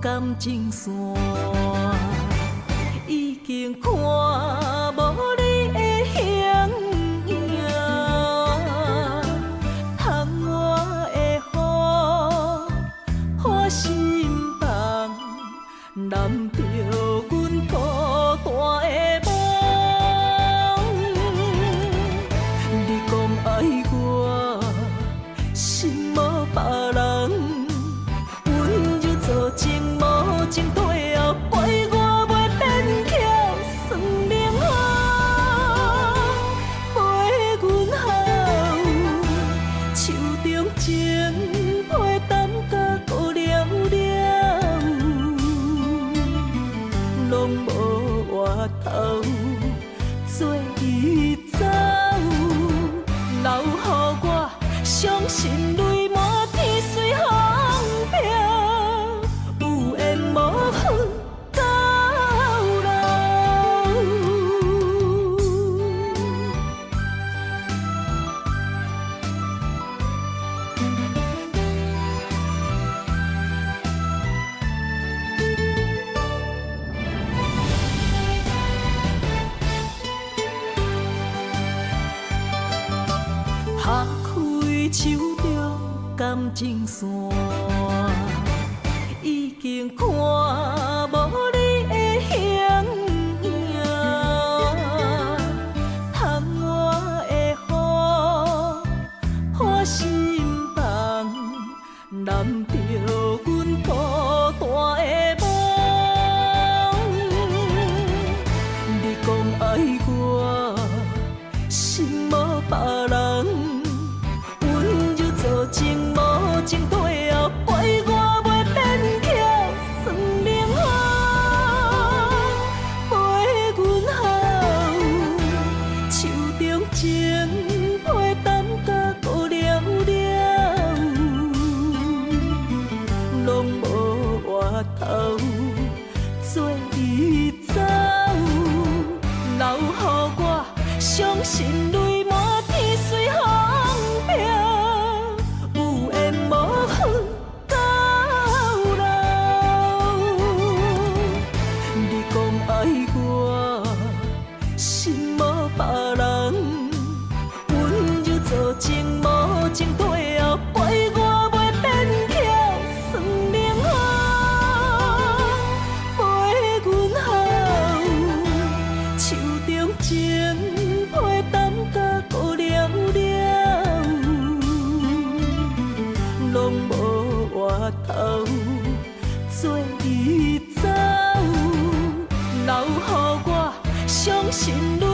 感情線，已經看無你的形影，窗外的雨破心房，淋著阮孤單的夢。你講愛我，心無別人，溫柔做情無情對後，怪我袂變巧算命好，陪阮哭，手中情批淡甲孤了了，攏無回頭，做伊走，留予我傷心淚滿天隨風飄，有緣無份到老。拍開手中感情線，已經看無你的形影，窗外的雨破心房，淋著阮孤單的夢。你講愛我，心無別人，溫柔做情無情對後，怪我袂變巧算命好，陪阮哭，手中情批淡甲孤了了，攏無回頭，做伊走，留予我傷心淚滿天隨風飄，有緣無份到老。你講愛我，心無別人，溫柔做情無情對後，怪我袂變巧算命好，陪阮哭，手中情批淡甲孤了了，攏無回頭，做伊走，留予我傷心淚。